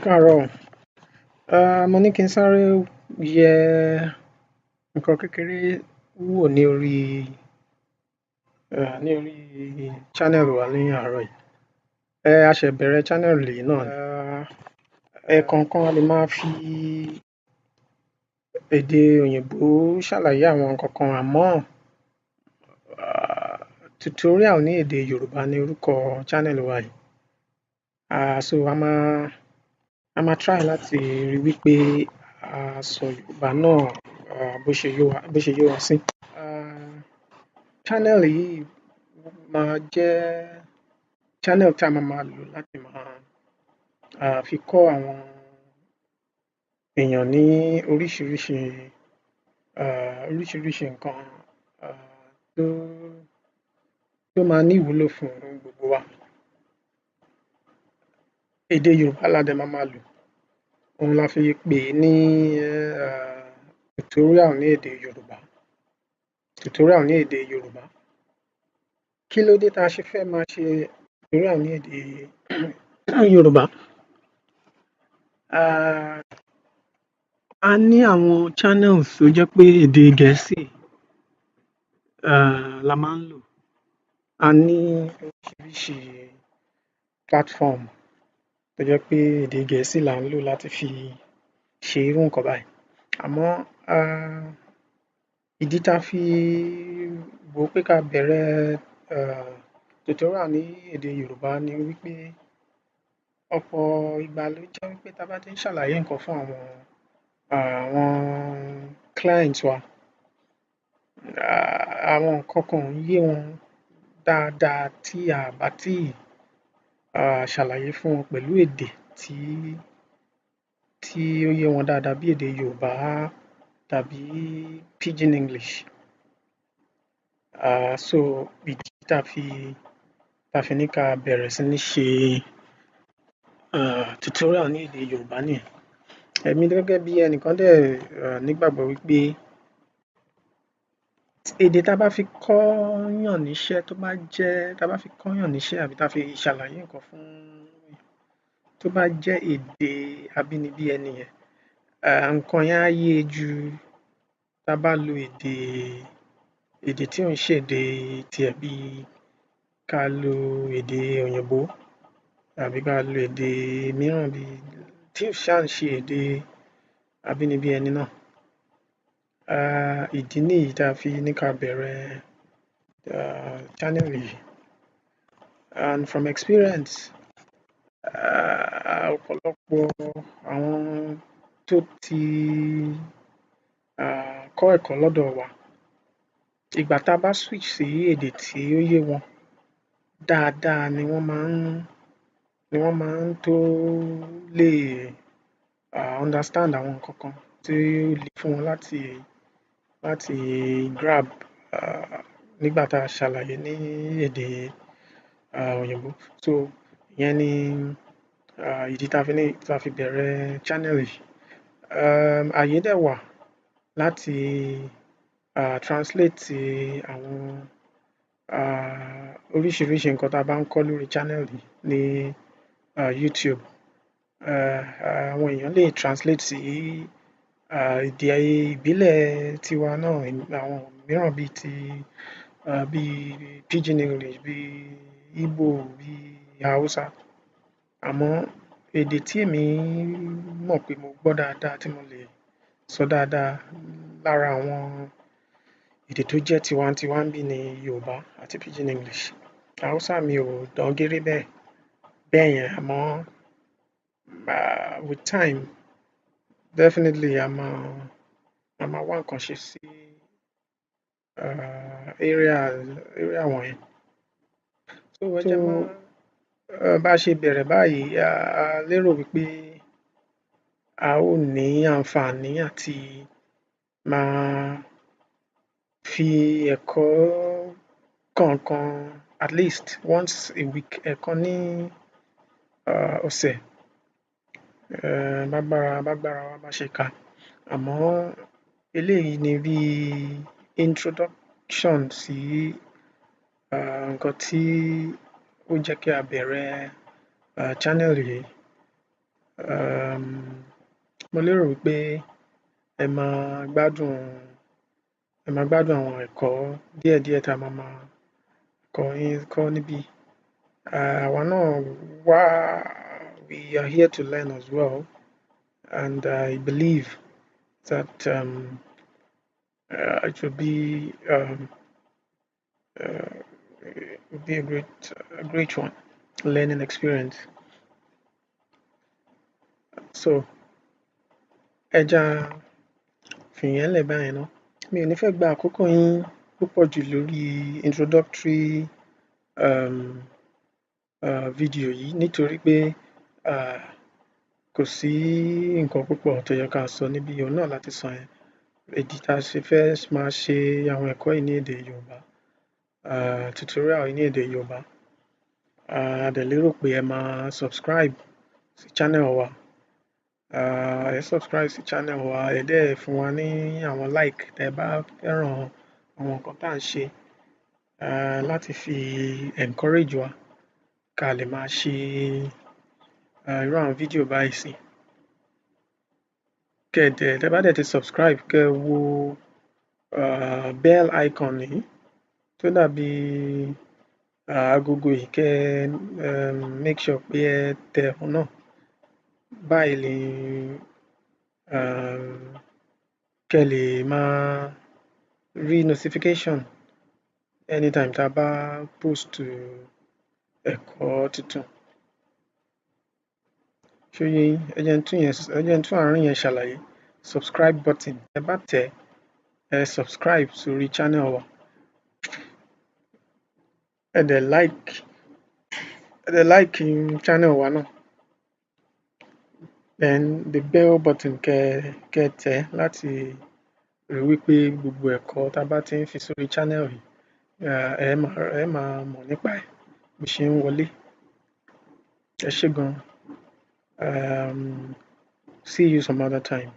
Káàárọ̀ o. Mo ní kí n sáré yẹ nǹkan kékeré wò ní orí channel wa ní àárọ̀ yìí. A ṣẹ̀ bẹ̀rẹ̀ channel yìí náà ni. Ẹ̀ẹ̀kọ̀ọ̀kan a lè máa fi èdè òyìnbó ṣàlàyé àwọn nǹkan kan, àmọ́ tutorial ní èdè Yorùbá ní orúkọ channel wa yìí. So a máa try láti rí wí pé a sọ Yorùbá náà bó ṣe yé wa sí. Channel yìí máa jẹ́ channel tí a máa máa lò láti máa fi kọ́ àwọn èèyàn ní oríṣiríṣi nǹkan tó máa ní ìwúlò fún gbogbo wa. Èdè Yorùbá la dẹ̀ máa máa lò. Òhun la fi pè é ní tutorial ní èdè Yorùbá. Tutorial ní èdè Yorùbá. Kí ló dé tá a ṣe fẹ́ máa ṣe tutorial ní èdè Yorùbá? A ní àwọn channels tó jẹ́ pé èdè Gẹ̀ẹ́sì la máa ń lò. A ní oríṣiríṣi platform tó jẹ́ pé èdè Gẹ̀ẹ́sì là ń lò láti fi ṣe irú nǹkan báyìí. Àmọ́ ìdí tá fi wò ó pé ká bẹ̀rẹ̀ tutorial ní èdè Yorùbá ni wí pé ọ̀pọ̀ ìgbà ló jẹ́ wí pé tá bá tí ń ṣàlàyé nǹkan fún àwọn client wa, àwọn nǹkan kan ò ń yé wọn dáadáa tí a bá tíì ṣàlàyé fún wọn pẹ̀lú èdè tí ó yé wọn dáadáa, bí èdè Yorùbá tàbí Pidgin English. So ìdí tá fi ní ká bẹ̀rẹ̀ sí ní ṣe tutorial ní èdè Yorùbá nìyẹn. Èmi gẹ́gẹ́ bí ẹnìkan dẹ̀ nígbàgbọ́ wí pé èdè tá bá fi kọ́yàn níṣẹ́, tó bá jẹ́ tá bá fi kọ́yàn níṣẹ́ àbí tá fi ṣàlàyé nǹkan fún, tó bá jẹ́ èdè abínibí ẹni yẹn, nǹkan yẹn á yé e ju tá bá lo èdè tí ò ń ṣèdè tiẹ̀, bíi ká lo èdè òyìnbó tàbí ká lo èdè mìíràn bíi tí ò ṣáà ń ṣe èdè abínibí ẹni náà. Ìdí nìyí tá fi ní ká bẹ̀rẹ̀ channel yìí. And from experience, ọ̀pọ̀lọpọ̀ àwọn tó ti kọ́ ẹ̀kọ́ lọ́dọ̀ wa, ìgbà tá bá switch sí èdè tí ó yé wọn dáadáa ni wọ́n máa ń tó lè understand àwọn nǹkan kan tí ó le fún wọn láti grab nígbà tá a ṣàlàyé ní èdè òyìnbó. So ìyẹn ni ìdí tá fi bẹ̀rẹ̀ channel yìí. Àyè dẹ̀ wà láti translate àwọn oríṣiríṣi nǹkan tá bá ń kọ́ lórí channel yìí ní YouTube. Àwọn èèyàn lè translate sí èdè ìbílẹ̀ tiwa náà, àwọn mìíràn bíi Pidgin English, bíi Igbo, bíi Hausa. Àmọ́ èdè tí èmi mọ̀ pé mo gbọ́ dáadáa, tí mo lè sọ dáadáa lára àwọn èdè tó jẹ́ tiwantiwa ńbí ni Yorùbá àti Pidgin English. Hausa mi ò dán géré bẹ́ẹ̀ bẹ́yẹn, àmọ́ with time, definitely a máa wá nǹkan ṣe sí area wọ̀nyẹn. So ẹ jẹ́ má bá ṣe bẹ̀rẹ̀ báyìí, a lérò wí pé a ó ní àǹfààní àti máa fi ẹ̀kọ́ kọ̀ọ̀kan at least once a week, ẹ̀ẹ̀kan ní ọ̀sẹ̀, bágbára wa bá ṣe ká. Àmọ́ eléyìí ni bí introduction sí nǹkan tí ó jẹ́ kí a bẹ̀rẹ̀ channel yìí. Mo lérò wípé ẹ máa gbádùn àwọn ẹ̀kọ́ díẹ̀díẹ̀ tá a máa máa kọ́ yín kọ́ níbí. Àwa náà wá, we are here to learn as well, and I believe that it will be a great one learning experience. So ẹ jẹ́ á fìyẹn lẹ̀ báyẹn ná. Mi ò ní fẹ́ gba àkókò yín púpọ̀ jù lórí introductory video yìí, nítorí pé kò sí nǹkan púpọ̀ tó yẹ ká sọ níbí. Òhun náà la ti sọ yẹn, ìdí tá a ṣe fẹ́ máa ṣe àwọn ẹ̀kọ́ yìí ní èdè Yorùbá, tutorial yìí ní èdè Yorùbá. A dẹ̀ lérò pé ẹ máa subscribe sí channel wa. Ẹ subscribe sí channel wa, ẹ dẹ̀ fún wa ní àwọn like tẹ́ ẹ bá fẹ́ràn àwọn nǹkan tá à ń ṣe, láti fi encourage wa ká lè máa ṣe irú àwọn fídíò báyìí sí. Kẹ́ ẹ dẹ̀, tẹ́ bá dẹ̀ ti subscribe, kẹ́ ẹ wo bell icon yìí tó dàbí agogo yìí, kẹ́ ẹ make sure pé ẹ tẹ òun náà. Báyìí ni kẹ́ ẹ lè máa rí notification anytime tá a bá post ẹ̀kọ́ tuntun. Ṣó yé yín? Ẹ jẹ́ n tún àárín yẹn ṣàlàyé. Subscribe button, tẹ́ bá tẹ̀ ẹ́, ẹ subscribe sórí channel wa, ẹ dẹ̀ like channel wa náà. Then the bell button, kẹ́ ẹ tẹ̀ ẹ́ láti rí wípé gbogbo ẹ̀kọ́ tá bá tí ń fi sórí channel yìí, ẹ máa mọ̀ nípa ẹ̀ bó ṣe ń wọlé. Ẹ ṣé gan. See you some other time.